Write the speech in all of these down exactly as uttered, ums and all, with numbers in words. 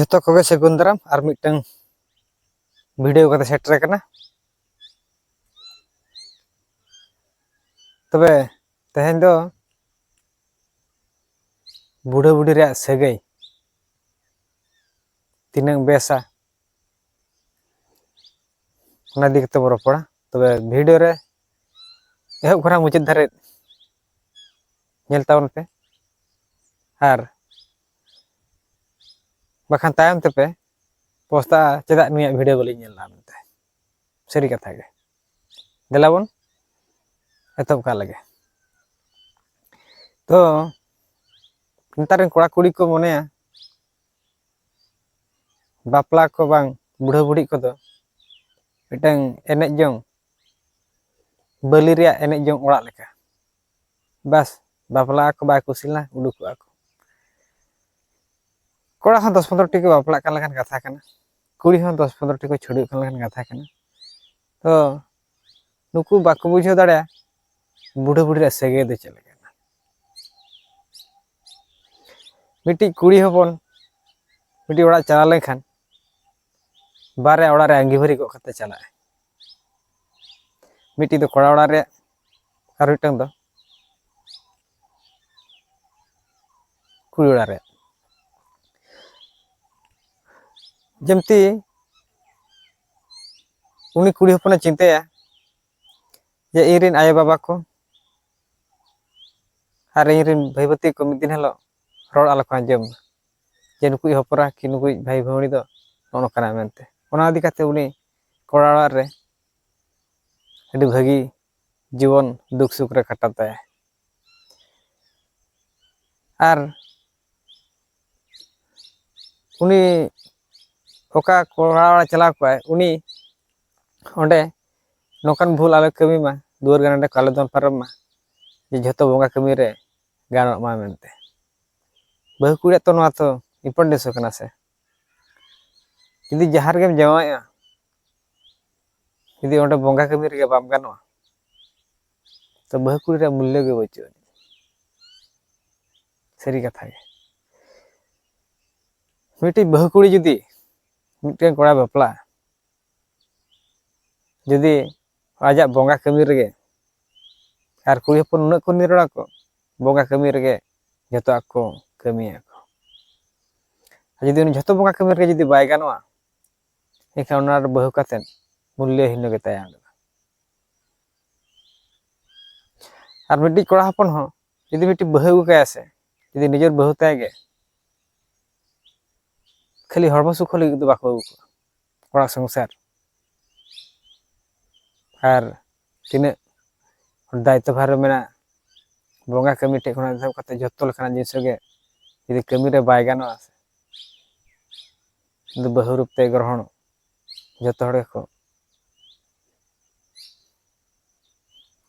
ᱡᱚᱛᱚ ᱠᱚᱜᱮ ᱥᱟᱹᱜᱩᱱ ᱫᱟᱨᱟᱢ ᱟᱨ ᱢᱤᱫᱴᱟᱝ ᱵᱷᱤᱰᱤᱭᱳ ᱠᱟᱛᱮ ᱥᱮᱴᱮᱨ ᱟᱠᱟᱱᱟ᱾ ᱛᱚᱵᱮ ᱛᱮᱦᱮᱧ ᱫᱚ ᱵᱩᱰᱷᱟᱹ ᱵᱩᱰᱷᱤ ᱨᱮᱭᱟᱜ ᱥᱟᱹᱜᱟᱹᱭ ᱛᱤᱱᱟᱹᱝ ᱵᱮᱥᱟ, ᱚᱱᱟ ᱤᱫᱤ ᱠᱟᱛᱮ ᱵᱚ ᱨᱚᱯᱚᱲᱟ᱾ ᱛᱚᱵᱮ ᱵᱷᱤᱰᱤᱭᱳ ᱨᱮ ᱮᱦᱚᱵ ᱠᱷᱚᱱᱟᱜ ᱢᱩᱪᱟᱹᱫ ᱫᱷᱟᱹᱨᱤᱡ ᱧᱮᱞ ᱛᱟᱵᱚᱱ ᱯᱮ, ᱟᱨ ᱵᱟᱠᱷᱟᱱ ᱛᱟᱭᱚᱢ ᱛᱮᱯᱮ ᱯᱚᱥᱛᱟᱜᱼᱟ, ᱪᱮᱫᱟᱜ ᱱᱩᱭᱟᱜ ᱵᱷᱤᱰᱤᱭᱳ ᱵᱟᱹᱞᱤᱧ ᱧᱮᱞ ᱞᱮᱫᱼᱟ ᱢᱮᱱᱛᱮ᱾ ᱥᱟᱹᱨᱤ ᱠᱟᱛᱷᱟ ᱜᱮ᱾ ᱫᱮᱞᱟ ᱵᱚᱱ ᱮᱛᱚᱦᱚᱵ ᱠᱟᱜ ᱞᱮᱜᱮ᱾ ᱛᱚ ᱱᱮᱛᱟᱨ ᱨᱮᱱ ᱠᱚᱲᱟ ᱠᱩᱲᱤ ᱠᱚ ᱢᱚᱱᱮᱭᱟ ᱵᱟᱯᱞᱟ ᱠᱚ ᱵᱟᱝ ᱵᱩᱲᱦᱟᱹ ᱵᱩᱲᱦᱤ ᱠᱚᱫᱚ ᱢᱤᱫᱴᱟᱝ ᱮᱱᱮᱡ ᱡᱚᱝ, ᱵᱟᱹᱞᱤ ᱨᱮᱭᱟᱜ ᱮᱱᱮᱡ ᱡᱚᱝ ᱚᱲᱟᱜ ᱞᱮᱠᱟ᱾ ᱵᱟᱥ, ᱵᱟᱯᱞᱟᱜ ᱟᱠᱚ, ᱵᱟᱭ ᱠᱩᱥᱤ ᱞᱮᱱᱟ, ᱩᱰᱩᱠᱚᱜᱼᱟ ᱠᱚ᱾ ᱠᱚᱲᱟ ᱦᱚᱸ ᱫᱚᱥ ᱯᱚᱱᱨᱚ ᱴᱤ ᱠᱚ ᱵᱟᱯᱞᱟᱜ ᱠᱟᱱ ᱞᱮᱠᱟᱱ ᱠᱟᱛᱷᱟ ᱠᱟᱱᱟ, ᱠᱩᱲᱤ ᱦᱚᱸ ᱫᱚᱥ ᱯᱚᱱᱨᱚ ᱴᱤ ᱠᱚ ᱪᱷᱟᱹᱰᱣᱤᱜ ᱠᱟᱱ ᱞᱮᱠᱟᱱ ᱠᱟᱛᱷᱟ ᱠᱟᱱᱟ᱾ ᱛᱚ ᱱᱩᱠᱩ ᱵᱟᱠᱚ ᱵᱩᱡᱷᱟᱹᱣ ᱫᱟᱲᱮᱭᱟᱜᱼᱟ ᱵᱩᱰᱷᱟᱹ ᱵᱩᱰᱷᱤ ᱨᱮᱭᱟᱜ ᱥᱟᱹᱜᱟᱹᱭ ᱫᱚ ᱪᱮᱫ ᱞᱮᱠᱟ᱾ ᱢᱤᱫᱴᱤᱡ ᱠᱩᱲᱤ ᱦᱚᱯᱚᱱ ᱢᱤᱫᱴᱤᱡ ᱚᱲᱟᱜ ᱪᱟᱞᱟᱣ ᱞᱮᱱᱠᱷᱟᱱ ᱵᱟᱨᱭᱟ ᱚᱲᱟᱜ ᱨᱮ ᱟᱺᱜᱤᱵᱷᱟᱹᱨᱤ ᱜᱚᱜ ᱠᱟᱛᱮ ᱪᱟᱞᱟᱜᱼᱟᱭ᱾ ᱢᱤᱫᱴᱤᱡ ᱫᱚ ᱠᱚᱲᱟ ᱚᱲᱟᱜ ᱨᱮᱭᱟᱜ, ᱟᱨ ᱢᱤᱫᱴᱟᱝ ᱫᱚ ᱠᱩᱲᱤ ᱚᱲᱟᱜ ᱨᱮᱭᱟᱜ᱾ ᱡᱮᱢᱛᱤ ᱩᱱᱤ ᱠᱩᱲᱤ ᱦᱚᱯᱚᱱᱮ ᱪᱤᱱᱛᱟᱹᱭᱟ ᱡᱮ ᱤᱧ ᱨᱮᱱ ᱟᱭᱳᱼᱵᱟᱵᱟ ᱠᱚ ᱟᱨ ᱤᱧ ᱨᱮᱱ ᱵᱷᱟᱹᱭ ᱵᱷᱟᱹᱛᱤ ᱠᱚ ᱢᱤᱫ ᱫᱤᱱ ᱦᱤᱞᱳᱜ ᱨᱚᱲ ᱟᱞᱚ ᱠᱚ ᱟᱸᱡᱚᱢ ᱢᱟ ᱡᱮ ᱱᱩᱠᱩᱭᱤᱡ ᱦᱚᱯᱚᱱ ᱮᱨᱟ ᱠᱤ ᱱᱩᱠᱩᱭᱤᱡ ᱵᱷᱟᱹᱭ ᱵᱷᱟᱹᱣᱲᱤ ᱫᱚ ᱱᱚᱜᱼᱚ ᱱᱚᱝᱠᱟᱱᱟ ᱢᱮᱱᱛᱮ᱾ ᱚᱱᱟ ᱤᱫᱤ ᱠᱟᱛᱮ ᱩᱱᱤ ᱠᱚᱲᱟ ᱚᱲᱟᱜ ᱨᱮ ᱟᱹᱰᱤ ᱵᱷᱟᱹᱜᱤ ᱡᱤᱵᱚᱱ ᱫᱩᱠ ᱥᱩᱠ ᱨᱮ ᱠᱷᱟᱴᱟᱣ ᱛᱟᱭᱟ᱾ ᱟᱨ ᱩᱱᱤ ᱚᱠᱟ ᱠᱚᱲᱟ ᱚᱲᱟᱜ ᱪᱟᱞᱟᱣ ᱠᱚᱜᱼᱟᱭ, ᱩᱱᱤ ᱚᱸᱰᱮ ᱱᱚᱝᱠᱟᱱ ᱵᱷᱩᱞ ᱟᱞᱚᱭ ᱠᱟᱹᱢᱤ ᱢᱟ, ᱫᱩᱣᱟᱹᱨ ᱜᱟᱱᱰᱮ ᱠᱚ ᱟᱞᱚ ᱫᱚᱱ ᱯᱟᱨᱚᱢ ᱢᱟ, ᱡᱮ ᱡᱷᱚᱛᱚ ᱵᱚᱸᱜᱟ ᱠᱟᱹᱢᱤ ᱨᱮ ᱜᱟᱱᱚᱜ ᱢᱟ ᱢᱮᱱᱛᱮ᱾ ᱵᱟᱹᱦᱩ ᱠᱩᱲᱤᱭᱟᱜ ᱛᱚ ᱱᱚᱣᱟ ᱛᱚ importance ᱠᱟᱱᱟ ᱥᱮ᱾ ᱡᱩᱫᱤ ᱡᱟᱦᱟᱸ ᱨᱮᱜᱮᱢ ᱡᱟᱶᱟᱭᱚᱜᱼᱟ, ᱡᱩᱫᱤ ᱚᱸᱰᱮ ᱵᱚᱸᱜᱟ ᱠᱟᱹᱢᱤ ᱨᱮᱜᱮ ᱵᱟᱢ ᱜᱟᱱᱚᱜᱼᱟ, ᱛᱚ ᱵᱟᱹᱦᱩ ᱠᱩᱲᱤ ᱨᱮᱭᱟᱜ ᱢᱩᱞᱞᱚ ᱜᱮ ᱵᱟᱹᱪᱩᱜᱼᱟ᱾ ᱥᱟᱹᱨᱤ ᱠᱟᱛᱷᱟ ᱜᱮ᱾ ᱢᱤᱫᱴᱤᱡ ᱵᱟᱹᱦᱩ ᱠᱩᱲᱤ ᱡᱩᱫᱤ ᱢᱤᱫᱴᱮᱱ ᱠᱚᱲᱟ ᱵᱟᱯᱞᱟ, ᱡᱩᱫᱤ ᱟᱡᱟᱜ ᱵᱚᱸᱜᱟ ᱠᱟᱹᱢᱤ ᱨᱮᱜᱮ, ᱟᱨ ᱠᱩᱲᱤ ᱦᱚᱯᱚᱱ ᱩᱱᱟᱹᱜ ᱠᱚ ᱱᱤᱨᱚᱲᱟ ᱠᱚ, ᱵᱚᱸᱜᱟ ᱠᱟᱹᱢᱤ ᱨᱮᱜᱮ ᱡᱚᱛᱚᱣᱟᱜ ᱠᱚ ᱠᱟᱹᱢᱤᱭᱟ ᱠᱚ᱾ ᱟᱨ ᱡᱩᱫᱤ ᱩᱱᱤ ᱡᱷᱚᱛᱚ ᱵᱚᱸᱜᱟ ᱠᱟᱹᱢᱤ ᱨᱮᱜᱮ ᱡᱩᱫᱤ ᱵᱟᱭ ᱜᱟᱱᱚᱜᱼᱟ, ᱮᱱᱠᱷᱟᱱ ᱚᱱᱟ ᱨᱮ ᱵᱟᱹᱦᱩ ᱠᱟᱛᱮᱫ ᱢᱩᱞᱞᱚ ᱦᱤᱱᱚ ᱜᱮᱛᱟᱭᱟ ᱚᱸᱰᱮ ᱫᱚ᱾ ᱟᱨ ᱢᱤᱫᱴᱤᱡ ᱠᱚᱲᱟ ᱦᱚᱯᱚᱱ ᱦᱚᱸ ᱡᱩᱫᱤ ᱢᱤᱫᱴᱤᱡ ᱵᱟᱹᱦᱩ ᱟᱹᱜᱩ ᱠᱟᱭᱟ ᱥᱮ, ᱡᱩᱫᱤ ᱱᱤᱡᱮᱨ ᱵᱟᱹᱦᱩ ᱛᱟᱭ ᱜᱮ ᱠᱷᱟᱹᱞᱤ ᱦᱚᱲᱢᱚ ᱥᱩᱠᱷ ᱞᱟᱹᱜᱤᱫ ᱫᱚ ᱵᱟᱠᱚ ᱟᱹᱜᱩ ᱠᱚᱣᱟ, ᱚᱲᱟᱜ ᱥᱚᱝᱥᱟᱨ ᱟᱨ ᱛᱤᱱᱟᱹᱜ ᱫᱟᱭᱤᱛᱛᱚ ᱵᱷᱟᱨ ᱨᱮ ᱢᱮᱱᱟᱜ ᱵᱚᱸᱜᱟ ᱠᱟᱹᱢᱤ ᱴᱷᱮᱡ ᱠᱷᱚᱱᱟᱜ ᱮᱛᱚᱦᱚᱵ ᱠᱟᱛᱮ ᱡᱚᱛᱚ ᱞᱮᱠᱟᱱᱟᱜ ᱡᱤᱱᱤᱥ ᱜᱮ ᱡᱩᱫᱤ ᱠᱟᱹᱢᱤ ᱨᱮ ᱵᱟᱭ ᱜᱟᱱᱚᱜᱼᱟ ᱥᱮ, ᱩᱱᱤ ᱫᱚ ᱵᱟᱹᱦᱩ ᱨᱩᱯ ᱛᱮ ᱜᱨᱚᱦᱚᱱ, ᱡᱚᱛᱚ ᱦᱚᱲ ᱜᱮᱠᱚ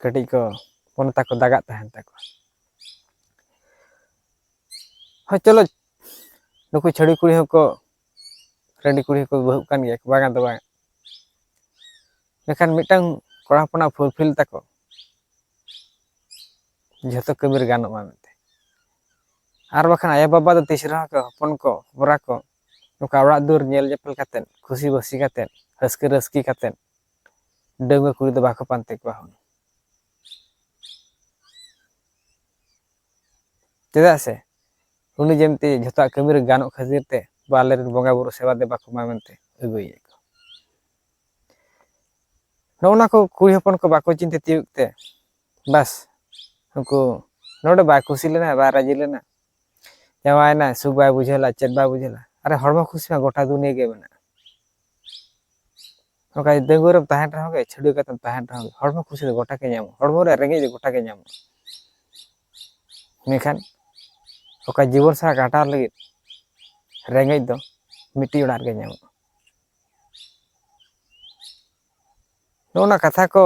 ᱠᱟᱹᱴᱤᱡ ᱠᱚ ᱢᱚᱱᱮ ᱛᱟᱠᱚ ᱫᱟᱜᱟᱜ ᱛᱟᱦᱮᱱ ᱛᱟᱠᱚᱣᱟ᱾ ᱦᱳᱭ ᱪᱚᱞᱚ, ᱱᱩᱠᱩ ᱪᱷᱟᱹᱲᱤ ᱠᱩᱲᱤ ᱦᱚᱸᱠᱚ, ᱨᱟᱺᱰᱤ ᱠᱩᱲᱤ ᱦᱚᱸᱠᱚ ᱵᱟᱹᱦᱩᱜ ᱠᱟᱱ ᱜᱮᱭᱟ, ᱵᱟᱝᱟ ᱫᱚ ᱵᱟᱝ᱾ ᱢᱮᱱᱠᱷᱟᱱ ᱢᱤᱫᱴᱟᱝ ᱠᱚᱲᱟ ᱦᱚᱯᱚᱱᱟᱜ ᱯᱷᱩᱞᱯᱷᱤᱞ ᱛᱟᱠᱚ ᱡᱷᱚᱛᱚ ᱠᱟᱹᱢᱤ ᱨᱮ ᱜᱟᱱᱚᱜ ᱢᱟ ᱢᱮᱱᱛᱮ᱾ ᱟᱨ ᱵᱟᱠᱷᱟᱱ ᱟᱭᱳᱼᱵᱟᱵᱟ ᱫᱚ ᱛᱤᱥ ᱨᱮᱦᱚᱸ ᱠᱚ ᱦᱚᱯᱚᱱ ᱠᱚ, ᱦᱚᱨᱟ ᱠᱚ, ᱱᱚᱝᱠᱟ ᱚᱲᱟᱜ ᱫᱩᱣᱟᱹᱨ ᱧᱮᱞ ᱧᱮᱯᱮᱞ ᱠᱟᱛᱮᱫ, ᱠᱷᱩᱥᱤ ᱵᱟᱹᱥᱤ ᱠᱟᱛᱮᱫ, ᱨᱟᱹᱥᱠᱟᱹ ᱨᱟᱹᱥᱠᱤ ᱠᱟᱛᱮᱫ, ᱰᱟᱺᱜᱩᱣᱟᱹ ᱠᱩᱲᱤ ᱫᱚ ᱵᱟᱠᱚ ᱯᱟᱱᱛᱮ ᱠᱚᱣᱟ ᱦᱩᱱᱟᱹᱝ᱾ ᱪᱮᱫᱟᱜ ᱥᱮ ᱩᱱᱤ ᱡᱮᱢᱛᱤ ᱡᱷᱚᱛᱚᱣᱟᱜ ᱠᱟᱹᱢᱤ ᱨᱮ ᱜᱟᱱᱚᱜ ᱠᱷᱟᱹᱛᱤᱨ ᱛᱮ ᱵᱟ ᱟᱞᱮᱨᱮᱱ ᱵᱚᱸᱜᱟ ᱵᱩᱨᱩ ᱥᱮᱵᱟ ᱫᱮᱵᱟ ᱠᱚᱢᱟ ᱢᱮᱱᱛᱮ ᱟᱹᱜᱩᱭᱮᱫ ᱠᱚ᱾ ᱱᱚᱜᱼᱚ ᱱᱟ ᱠᱚ ᱠᱩᱲᱤ ᱦᱚᱯᱚᱱ ᱠᱚ ᱵᱟᱠᱚ ᱪᱤᱱᱛᱟᱹ ᱛᱤᱭᱳᱜ ᱛᱮ ᱵᱟᱥ ᱩᱱᱠᱩ ᱱᱚᱰᱮ ᱵᱟᱭ ᱠᱩᱥᱤ ᱞᱮᱱᱟ, ᱵᱟᱭ ᱨᱟᱡᱤ ᱞᱮᱱᱟ, ᱡᱟᱶᱟᱭᱮᱱᱟ, ᱥᱩᱠ ᱵᱟᱭ ᱵᱩᱡᱷᱟᱹᱣ ᱞᱮᱫᱟ, ᱪᱮᱫ ᱵᱟᱭ ᱵᱩᱡᱷᱟᱹᱣ ᱞᱮᱫᱟ᱾ ᱟᱨᱮ ᱦᱚᱲᱢᱚ ᱠᱩᱥᱤ ᱢᱟ ᱜᱚᱴᱟ ᱫᱩᱱᱤᱭᱟᱹ ᱜᱮ ᱢᱮᱱᱟᱜᱼᱟ᱾ ᱱᱚᱝᱠᱟ ᱰᱟᱺᱜᱩᱣᱟᱹ ᱨᱮᱢ ᱛᱟᱦᱮᱱ ᱨᱮᱦᱚᱸ ᱜᱮ, ᱪᱷᱟᱹᱰᱣᱤ ᱠᱟᱛᱮᱢ ᱛᱟᱦᱮᱱ ᱨᱮᱦᱚᱸ ᱜᱮ, ᱦᱚᱲᱢᱚ ᱠᱩᱥᱤ ᱫᱚ ᱜᱚᱴᱟ ᱜᱮ ᱧᱟᱢᱚᱜᱼᱟ, ᱦᱚᱲᱢᱚ ᱨᱮ ᱨᱮᱸᱜᱮᱡ ᱫᱚ ᱜᱚᱴᱟ ᱜᱮ ᱧᱟᱢᱚᱜᱼᱟ᱾ ᱢᱮᱱᱠᱷᱟᱱ ᱚᱠᱟ ᱡᱤᱵᱚᱱ ᱥᱟᱞᱟᱜ ᱠᱟᱴᱟᱣ ᱞᱟᱹᱜᱤᱫ ᱨᱮᱸᱜᱮᱡ ᱫᱚ ᱢᱤᱫᱴᱤᱡ ᱚᱲᱟᱜ ᱨᱮᱜᱮ ᱧᱟᱢᱚᱜᱼᱟ᱾ ᱱᱚᱜᱼᱚ ᱱᱟ ᱠᱟᱛᱷᱟ ᱠᱚ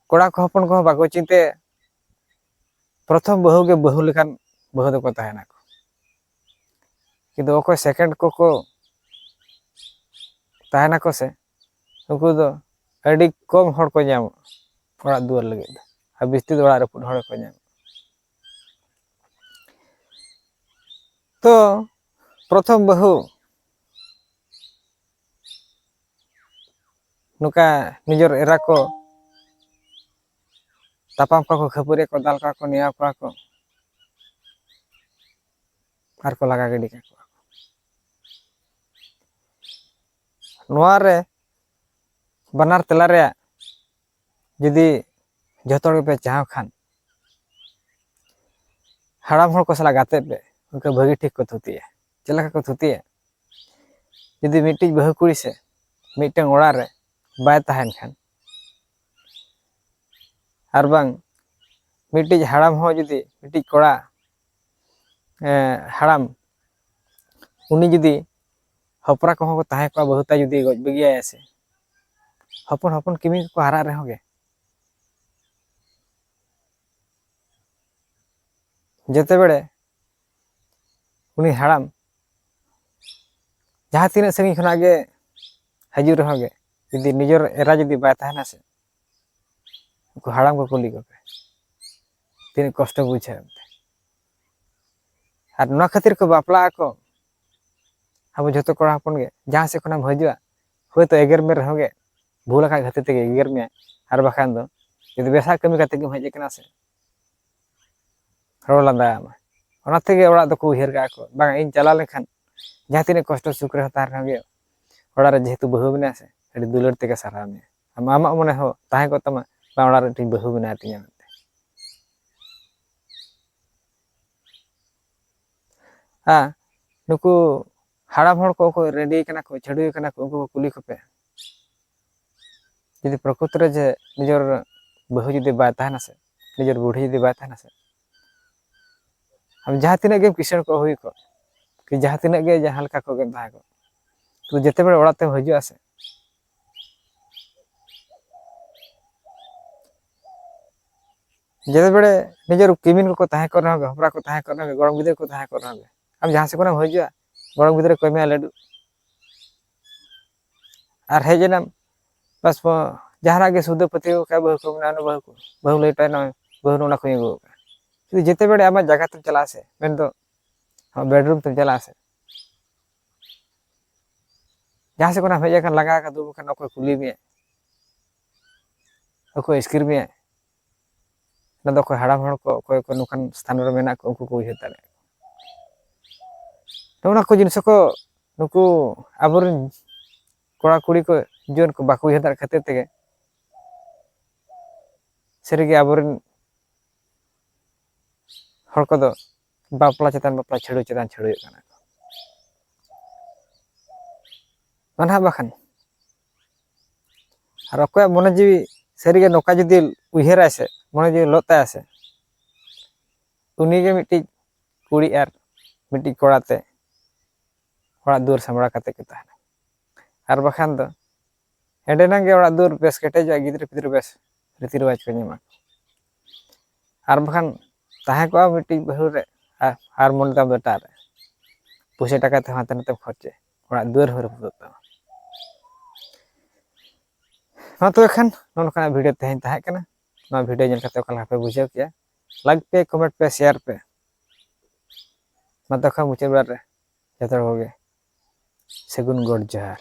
ᱠᱚᱲᱟ ᱠᱚ ᱦᱚᱯᱚᱱ ᱠᱚᱦᱚᱸ ᱵᱟᱠᱚ ᱪᱤᱱᱛᱟᱹᱭᱟ᱾ ᱯᱨᱚᱛᱷᱚᱢ ᱵᱟᱹᱦᱩ ᱜᱮ ᱵᱟᱹᱦᱩ ᱞᱮᱠᱟᱱ ᱵᱟᱹᱦᱩ ᱫᱚᱠᱚ ᱛᱟᱦᱮᱱᱟᱠᱚ, ᱠᱤᱱᱛᱩ ᱚᱠᱚᱭ ᱥᱮᱠᱮᱱᱰ ᱠᱚᱠᱚ ᱛᱟᱦᱮᱱᱟᱠᱚ ᱥᱮ, ᱩᱱᱠᱩ ᱫᱚ ᱟᱹᱰᱤ ᱠᱚᱢ ᱦᱚᱲ ᱠᱚ ᱧᱟᱢᱚᱜᱼᱟ ᱚᱲᱟᱜ ᱫᱩᱣᱟᱹᱨ ᱞᱟᱹᱜᱤᱫ ᱫᱚ, ᱟᱨ ᱵᱤᱥᱛᱤ ᱫᱚ ᱚᱲᱟᱜ ᱨᱟᱹᱯᱩᱫ ᱦᱚᱲ ᱜᱮᱠᱚ ᱧᱟᱢᱚᱜᱼᱟ᱾ ᱛᱚ ᱯᱨᱚᱛᱷᱚᱢ ᱵᱟᱹᱦᱩ ᱱᱚᱝᱠᱟ ᱱᱤᱡᱮᱨ ᱮᱨᱟ ᱠᱚ ᱛᱟᱯᱟᱢ ᱠᱚᱣᱟ ᱠᱚ, ᱠᱷᱟᱹᱯᱟᱹᱨᱤ ᱠᱚ, ᱫᱟᱞ ᱠᱚᱣᱟ ᱠᱚ, ᱱᱮᱭᱟᱣ ᱠᱚᱣᱟ ᱠᱚ, ᱟᱨ ᱠᱚ ᱞᱟᱜᱟ ᱜᱤᱰᱤ ᱠᱟᱠᱚᱣᱟ᱾ ᱱᱚᱣᱟ ᱨᱮ ᱵᱟᱱᱟᱨ ᱛᱮᱞᱟ ᱨᱮᱭᱟᱜ ᱡᱩᱫᱤ ᱡᱚᱛᱚ ᱦᱚᱲ ᱜᱮᱯᱮ ᱪᱟᱦᱟᱣ ᱠᱷᱟᱱ, ᱦᱟᱲᱟᱢ ᱦᱚᱲ ᱠᱚ ᱥᱟᱞᱟᱜ ᱜᱟᱛᱮᱜ ᱯᱮ, ᱩᱱᱠᱩ ᱵᱷᱟᱹᱜᱤ ᱴᱷᱤᱠ ᱠᱚ ᱛᱷᱩᱛᱤᱭᱟ᱾ ᱪᱮᱫ ᱞᱮᱠᱟ ᱠᱚ ᱛᱷᱩᱛᱤᱭᱟ? ᱡᱩᱫᱤ ᱢᱤᱫᱴᱤᱡ ᱵᱟᱹᱦᱩ ᱠᱩᱲᱤ ᱥᱮ ᱢᱤᱫᱴᱟᱝ ᱚᱲᱟᱜ ᱨᱮ ᱵᱟᱭ ᱛᱟᱦᱮᱱ ᱠᱷᱟᱱ, ᱟᱨ ᱵᱟᱝ ᱢᱤᱫᱴᱤᱡ ᱦᱟᱲᱟᱢ ᱦᱚᱸ ᱡᱩᱫᱤ ᱢᱤᱫᱴᱤᱡ ᱠᱚᱲᱟ, ᱮ, ᱦᱟᱲᱟᱢ, ᱩᱱᱤ ᱡᱩᱫᱤ ᱦᱚᱯᱨᱟ ᱠᱚᱦᱚᱸ ᱠᱚ ᱛᱟᱦᱮᱸ ᱠᱚᱜᱼᱟ, ᱵᱟᱹᱦᱩ ᱛᱟᱭ ᱡᱩᱫᱤ ᱜᱚᱡ ᱵᱟᱹᱜᱤᱭᱟᱭᱟ ᱥᱮ, ᱦᱚᱯᱚᱱ ᱦᱚᱯᱚᱱ ᱠᱤᱢᱤᱱ ᱠᱚᱠᱚ ᱦᱟᱨᱟᱜ ᱨᱮᱦᱚᱸ ᱜᱮ, ᱡᱮᱛᱮ ᱵᱮᱲᱮ ᱩᱱᱤ ᱦᱟᱲᱟᱢ ᱡᱟᱦᱟᱸ ᱛᱤᱱᱟᱹᱜ ᱥᱟᱺᱜᱤᱧ ᱠᱷᱚᱱᱟᱜ ᱜᱮ ᱦᱤᱡᱩᱜ ᱨᱮᱦᱚᱸ ᱜᱮ, ᱡᱩᱫᱤ ᱱᱤᱡᱮᱨ ᱮᱨᱟ ᱡᱩᱫᱤ ᱵᱟᱭ ᱛᱟᱦᱮᱱᱟ ᱥᱮ, ᱩᱱᱠᱩ ᱦᱟᱲᱟᱢ ᱠᱚ ᱠᱩᱞᱤ ᱠᱚᱯᱮ, ᱛᱤᱱᱟᱹᱜ ᱠᱚᱥᱴᱚ ᱵᱩᱡᱷᱟᱹᱜᱼᱟ ᱮᱱᱛᱮ᱾ ᱟᱨ ᱱᱚᱣᱟ ᱠᱷᱟᱹᱛᱤᱨ ᱠᱚ ᱵᱟᱯᱞᱟᱜ ᱟᱠᱚ, ᱟᱵᱚ ᱡᱷᱚᱛᱚ ᱠᱚᱲᱟ ᱦᱚᱯᱚᱱ ᱜᱮ ᱡᱟᱦᱟᱸ ᱥᱮᱫ ᱠᱷᱚᱱᱟᱜ ᱮᱢ ᱦᱤᱡᱩᱜᱼᱟ, ᱦᱳᱭᱛᱳ ᱮᱜᱮᱨ ᱢᱮ ᱨᱮᱦᱚᱸ ᱜᱮ, ᱵᱷᱩᱞ ᱟᱠᱟᱫ ᱠᱷᱟᱹᱛᱤᱨ ᱛᱮᱜᱮ ᱮᱜᱮᱨ ᱢᱮᱭᱟ, ᱟᱨ ᱵᱟᱠᱷᱟᱱ ᱫᱚ ᱡᱩᱫᱤ ᱵᱮᱥᱟᱜ ᱠᱟᱹᱢᱤ ᱠᱟᱛᱮ ᱜᱮᱢ ᱦᱮᱡ ᱟᱠᱟᱱᱟ ᱥᱮ, ᱨᱚᱲ ᱞᱟᱸᱫᱟ ᱟᱢᱟ᱾ ᱚᱱᱟ ᱛᱮᱜᱮ ᱚᱲᱟᱜ ᱫᱚᱠᱚ ᱩᱭᱦᱟᱹᱨ ᱠᱟᱜᱼᱟ ᱠᱚ, ᱵᱟᱝ, ᱤᱧ ᱪᱟᱞᱟᱣ ᱞᱮᱱᱠᱷᱟᱱ ᱡᱟᱦᱟᱸ ᱛᱤᱱᱟᱹᱜ ᱠᱚᱥᱴᱚ ᱥᱩᱠ ᱨᱮᱦᱚᱸ ᱛᱟᱦᱮᱱ ᱨᱮᱦᱚᱸ ᱜᱮ, ᱚᱲᱟᱜ ᱨᱮ ᱡᱮᱦᱮᱛᱩ ᱵᱟᱹᱦᱩ ᱢᱮᱱᱟᱭᱟ ᱥᱮ, ᱟᱹᱰᱤ ᱫᱩᱞᱟᱹᱲ ᱛᱮᱜᱮ ᱥᱟᱨᱦᱟᱣ ᱢᱮᱭᱟ᱾ ᱟᱢ, ᱟᱢᱟᱜ ᱢᱚᱱᱮ ᱦᱚᱸ ᱛᱟᱦᱮᱸ ᱠᱚᱜ ᱛᱟᱢᱟ, ᱵᱟᱝ, ᱚᱲᱟᱜ ᱨᱮ ᱢᱤᱫᱴᱤᱡ ᱵᱟᱹᱦᱩ ᱢᱮᱱᱟᱭ ᱛᱤᱧᱟ ᱢᱮᱱᱛᱮ᱾ ᱦᱮᱸ, ᱱᱩᱠᱩ ᱦᱟᱲᱟᱢ ᱦᱚᱲ ᱠᱚ, ᱚᱠᱚᱭ ᱨᱮᱰᱤ ᱠᱟᱱᱟ ᱠᱚ, ᱪᱷᱟᱹᱰᱩᱭ ᱠᱟᱱᱟ ᱠᱚ, ᱩᱱᱠᱩ ᱠᱚ ᱠᱩᱞᱤ ᱠᱚᱯᱮ᱾ ᱡᱩᱫᱤ ᱯᱨᱚᱠᱨᱤᱛ ᱨᱮ ᱡᱮ ᱱᱤᱡᱮᱨ ᱵᱟᱹᱦᱩ ᱡᱩᱫᱤ ᱵᱟᱭ ᱛᱟᱦᱮᱱᱟ ᱥᱮ, ᱱᱤᱡᱮᱨ ᱵᱩᱰᱷᱤ ᱡᱩᱫᱤ ᱵᱟᱭ ᱛᱟᱦᱮᱱᱟ ᱥᱮ, ᱟᱢ ᱡᱟᱦᱟᱸ ᱛᱤᱱᱟᱹᱜ ᱜᱮᱢ ᱠᱤᱥᱟᱹᱬ ᱠᱚᱜ, ᱦᱩᱭ ᱠᱚᱜ, ᱠᱤ ᱡᱟᱦᱟᱸ ᱛᱤᱱᱟᱹᱜ ᱜᱮ ᱡᱟᱦᱟᱸ ᱞᱮᱠᱟ ᱠᱚᱜ ᱜᱮᱢ ᱛᱟᱦᱮᱸ ᱠᱚᱜ, ᱛᱚ ᱡᱮᱛᱮ ᱵᱮᱲᱮ ᱚᱲᱟᱜ ᱛᱮᱢ ᱦᱤᱡᱩᱜᱼᱟ ᱥᱮ, ᱡᱮᱛᱮ ᱵᱮᱲᱮ ᱱᱤᱡᱮᱨ ᱠᱤᱢᱤᱱ ᱠᱚᱠᱚ ᱛᱟᱦᱮᱸ ᱠᱚᱜ ᱨᱮᱦᱚᱸ ᱜᱮ, ᱦᱚᱯᱨᱟ ᱠᱚ ᱛᱟᱦᱮᱸ ᱠᱚᱜ ᱨᱮᱦᱚᱸ ᱜᱮ, ᱜᱚᱲᱚᱢ ᱜᱤᱫᱽᱨᱟᱹ ᱠᱚ ᱛᱟᱦᱮᱸ ᱠᱚᱜ ᱨᱮᱦᱚᱸ ᱜᱮ, ᱟᱢ ᱡᱟᱦᱟᱸ ᱥᱮᱫ ᱠᱷᱚᱱᱮᱢ ᱦᱤᱡᱩᱜᱼᱟ, ᱜᱚᱲᱚᱢ ᱜᱤᱫᱽᱨᱟᱹ ᱠᱚ ᱮᱢᱟᱭᱟ ᱞᱟᱹᱰᱩ᱾ ᱟᱨ ᱦᱮᱡ ᱮᱱᱟᱢ, ᱵᱟᱥ, ᱡᱟᱦᱟᱱᱟᱜ ᱜᱮ ᱥᱚᱣᱫᱟ ᱯᱟᱹᱛᱤ ᱠᱚ ᱠᱷᱟᱡ, ᱵᱟᱹᱦᱩ ᱠᱚ ᱢᱮᱱᱟ, ᱚᱱᱟ ᱵᱟᱹᱦᱩ ᱠᱚ, ᱵᱟᱹᱦᱩ ᱞᱟᱹᱭ ᱦᱚᱴᱚᱭ ᱱᱟ, ᱵᱟᱹᱦᱩ ᱱᱚᱜᱼᱚ ᱱᱟ ᱠᱚᱧ ᱟᱹᱜᱩ ᱟᱠᱟᱫᱼᱟ᱾ ᱡᱩᱫᱤ ᱡᱮᱛᱮ ᱵᱮᱲᱮ ᱟᱢᱟᱜ ᱡᱟᱭᱜᱟ ᱛᱮᱢ ᱪᱟᱞᱟᱜᱼᱟ ᱥᱮ, ᱢᱮᱱᱫᱚ ᱵᱮᱰᱨᱩᱢ ᱛᱮᱢ ᱪᱟᱞᱟᱜᱼᱟ ᱥᱮ, ᱡᱟᱦᱟᱸ ᱥᱮᱫ ᱠᱷᱚᱱᱟᱜ ᱦᱮᱡ ᱟᱠᱟᱱ ᱞᱟᱸᱜᱟ ᱟᱠᱟᱱ ᱫᱩᱲᱩᱵ ᱟᱠᱟᱱ, ᱚᱠᱚᱭ ᱠᱩᱞᱤ ᱢᱮᱭᱟ, ᱚᱠᱚᱭ ᱤᱥᱠᱤᱨ ᱢᱮᱭᱟ, ᱚᱱᱟ ᱫᱚ ᱚᱠᱚᱭ ᱦᱟᱲᱟᱢ ᱦᱚᱲ ᱠᱚ, ᱚᱠᱚᱭ ᱠᱚ ᱱᱚᱝᱠᱟᱱ ᱥᱛᱷᱟᱱ ᱨᱮ ᱢᱮᱱᱟᱜ ᱠᱚ, ᱩᱱᱠᱩ ᱠᱚ ᱩᱭᱦᱟᱹᱨ ᱫᱟᱲᱮᱭᱟᱜᱼᱟ᱾ ᱛᱚ ᱚᱱᱟ ᱠᱚ ᱡᱤᱱᱤᱥ ᱠᱚ ᱱᱩᱠᱩ ᱟᱵᱚᱨᱮᱱ ᱠᱚᱲᱟ ᱠᱩᱲᱤ ᱠᱚ, ᱡᱩᱣᱟᱹᱱ ᱠᱚ ᱵᱟᱠᱚ ᱩᱭᱦᱟᱹᱨ ᱫᱟᱲᱮᱭᱟᱜ ᱠᱷᱟᱹᱛᱤᱨ ᱛᱮᱜᱮ ᱥᱟᱹᱨᱤᱜᱮ ᱟᱵᱚᱨᱮᱱ ᱦᱚᱲ ᱠᱚᱫᱚ ᱵᱟᱯᱞᱟ ᱪᱮᱛᱟᱱ ᱵᱟᱯᱞᱟ, ᱪᱷᱟᱹᱲᱩ ᱪᱮᱛᱟᱱ ᱪᱷᱟᱹᱲᱩᱭᱚᱜ ᱠᱟᱱᱟ ᱠᱚ᱾ ᱢᱟ ᱱᱟᱦᱟᱜ ᱵᱟᱠᱷᱟᱱ, ᱟᱨ ᱚᱠᱚᱭᱟᱜ ᱢᱚᱱᱮ ᱡᱤᱣᱤ ᱥᱟᱹᱨᱤᱜᱮ ᱱᱚᱝᱠᱟ ᱡᱩᱫᱤ ᱩᱭᱦᱟᱹᱨᱟᱭ ᱥᱮ, ᱢᱚᱱᱮ ᱡᱤᱣᱤ ᱞᱚᱜ ᱛᱟᱭᱟ ᱥᱮ, ᱩᱱᱤᱜᱮ ᱢᱤᱫᱴᱤᱡ ᱠᱩᱲᱤ ᱟᱨ ᱢᱤᱫᱴᱤᱡ ᱠᱚᱲᱟ ᱛᱮ ᱚᱲᱟᱜ ᱫᱩᱣᱟᱹᱨ ᱥᱟᱢᱵᱲᱟᱣ ᱠᱟᱛᱮ ᱠᱚ ᱛᱟᱦᱮᱱᱟ᱾ ᱟᱨ ᱵᱟᱠᱷᱟᱱ ᱫᱚ ᱮᱸᱰᱮᱱᱟᱝ ᱜᱮ ᱚᱲᱟᱜ ᱫᱩᱣᱟᱹᱨ ᱵᱮᱥ ᱠᱮᱴᱮᱡᱚᱜᱼᱟ, ᱜᱤᱫᱽᱨᱟᱹ ᱯᱤᱫᱽᱨᱟᱹ ᱵᱮᱥ ᱨᱤᱛᱤ ᱨᱮᱣᱟᱡᱽ ᱠᱚ ᱧᱟᱢᱟ᱾ ᱟᱨ ᱵᱟᱠᱷᱟᱱ ᱛᱟᱦᱮᱸ ᱠᱚᱜᱼᱟ ᱢᱤᱫᱴᱤᱡ ᱵᱟᱹᱦᱩ ᱨᱮ ᱟᱨ, ᱟᱨ ᱢᱚᱱᱮ ᱛᱟᱢ ᱫᱚ ᱮᱴᱟᱜ ᱨᱮ, ᱯᱩᱭᱥᱟᱹ ᱴᱟᱠᱟ ᱛᱮᱦᱚᱸ ᱦᱟᱱᱛᱮ ᱱᱟᱛᱮᱢ ᱠᱷᱚᱨᱪᱟᱭᱟ, ᱚᱲᱟᱜ ᱫᱩᱣᱟᱹᱨ ᱦᱚᱸ ᱨᱟᱹᱯᱩᱫᱚᱜ ᱛᱟᱢᱟ᱾ ᱢᱟ ᱛᱚᱵᱮ ᱠᱷᱟᱱ ᱱᱚᱜᱼᱚ ᱱᱚᱝᱠᱟᱱᱟᱜ ᱵᱷᱤᱰᱤᱭᱳ ᱛᱮᱦᱮᱧ ᱛᱟᱦᱮᱸ ᱠᱟᱱᱟ᱾ ᱱᱚᱣᱟ ᱵᱷᱤᱰᱤᱭᱳ ᱧᱮᱞ ᱠᱟᱛᱮ ᱚᱠᱟ ᱞᱮᱠᱟ ᱯᱮ ᱵᱩᱡᱷᱟᱹᱣ ᱠᱮᱜᱼᱟ? ᱞᱟᱭᱤᱠ ᱯᱮ, ᱠᱚᱢᱮᱱᱴ ᱯᱮ, ᱥᱮᱭᱟᱨ ᱯᱮ᱾ ᱢᱟ ᱛᱚᱵᱮ ᱠᱷᱟᱱ ᱢᱩᱪᱟᱹᱫ ᱵᱮᱲᱟ ᱨᱮ ᱡᱚᱛᱚ ᱦᱚᱲ ᱠᱚᱜᱮ ᱥᱟᱹᱜᱩᱱ ᱜᱚᱰ ᱡᱚᱦᱟᱨ᱾